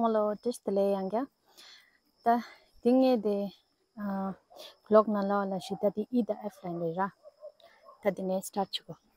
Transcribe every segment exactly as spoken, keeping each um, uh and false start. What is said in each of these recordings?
ཧེ་ལོ། བཀྲ་ཤིས་བདེ་ལེགས། ཡང་བསྐྱར། ད་དེ་ངས་དེ་ཨ་ལོག་ན་ལོག་ལ་ཞུ། ད་དེ་ཨི་དང་ཨེཕ་ལན་རེད་ར། ད་དེ་ནས་སི་ཊར་ཊི་བྱེད་དགོས།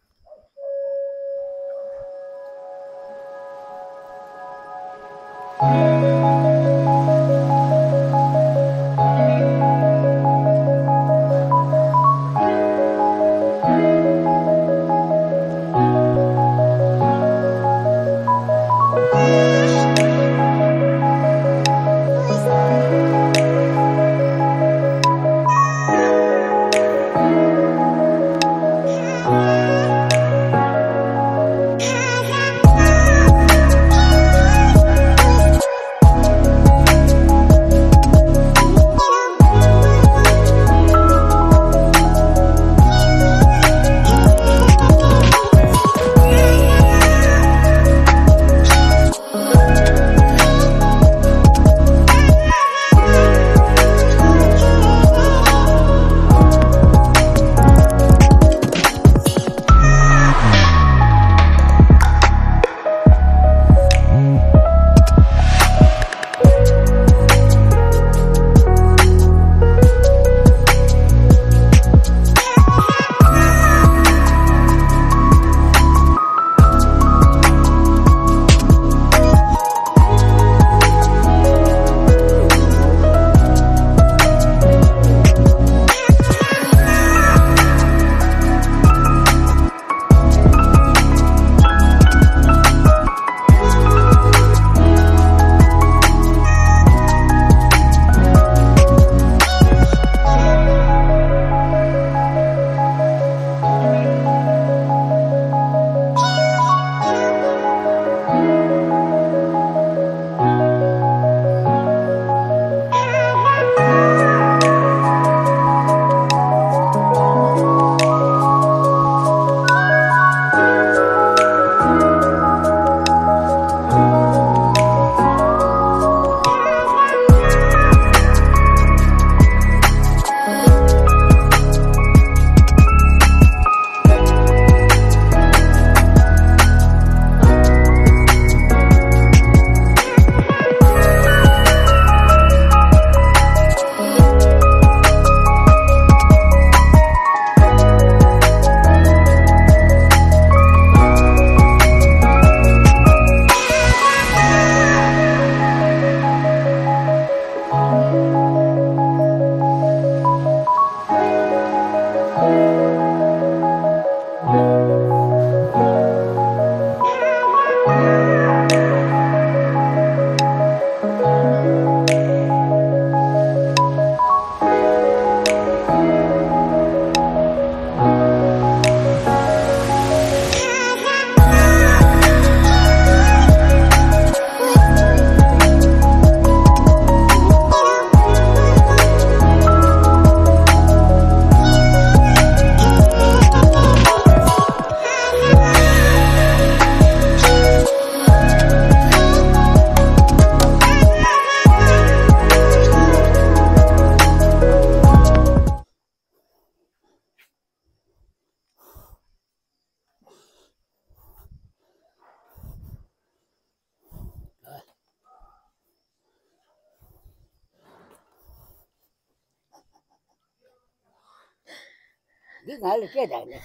འདི་ང་ལ་སྐད་བཏང་ནས།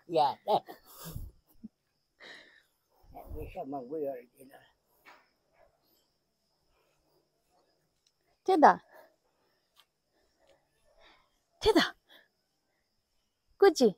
ཡ། འདི་ཤ་མང་པོ་ཡོད་རེད་འདི་ན། དེ་ད། དེ་ད། ཀུ་ཅི།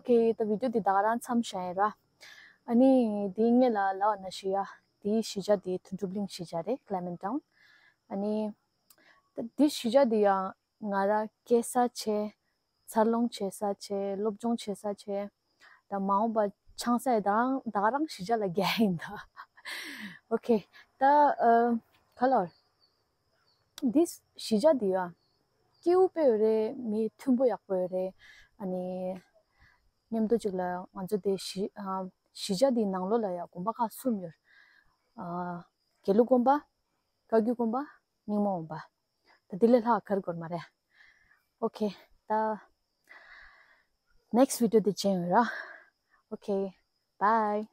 ཨོ་ཁེ། ད་བི་ཌི་ཡོ་འདི་ད་ག་རང་མཚམས་བཞག་ཡིན་ར། ཨ་ནི་འདི་ངེད་ལ་ལབ་པ་ན་ཤི་ཡ། འདི་གཞིས་ཆགས་འདི་དོན་གྲུབ་གླིང་གཞིས་ཆགས་རེད། Clement Town། ཨ་ནི་ད་འདི་གཞིས་ཆགས་འདི་ཡང་ང་ར་སྐྱེས་ས་བྱས། འཚར་ལོངས་བྱེད་ས་བྱས། སློབ་སྦྱོང་བྱེད་ས་བྱས། ད་མ་འོངས་པ་ཆང་ས་ཡི་ད་རང་ད་ག་རང་གཞིས་ཆགས་ལ་རྒྱག་ཡིན་ད། ཨོ་ཁེ། ད་ཨ་ག་ལོར། འདི་གཞིས་ཆགས་འདི་ཡ། སྐྱིད་པོ་དཔེ་ཡོད་རེད། མི་མཐུན་པོ་ཡག་པོ་ཡོད་རེད། ཨ་ནི་མཉམ་དུ་གཅིག་ལ་ང་ཚོ་དེ་གཞི་ཨ་གཞིས་ཆགས་འདིའི་ནང་ལོགས་ལ་ཡ་དགོན་པ་ཁག་གསུམ་ཡོད། ཨ་དགེ་ལུགས་དགོན་པ། བཀའ་བརྒྱུད་དགོན་པ། རྙིང་མ་དགོན་པ། ད་འདི་ལས་ལྷག་ག་རེ་དགོས་མ་རེད། ཨོ་ཁེ། ད་next video དེ་མཇལ་ཡོང་ར། ཨོ་ཁེ། Bye།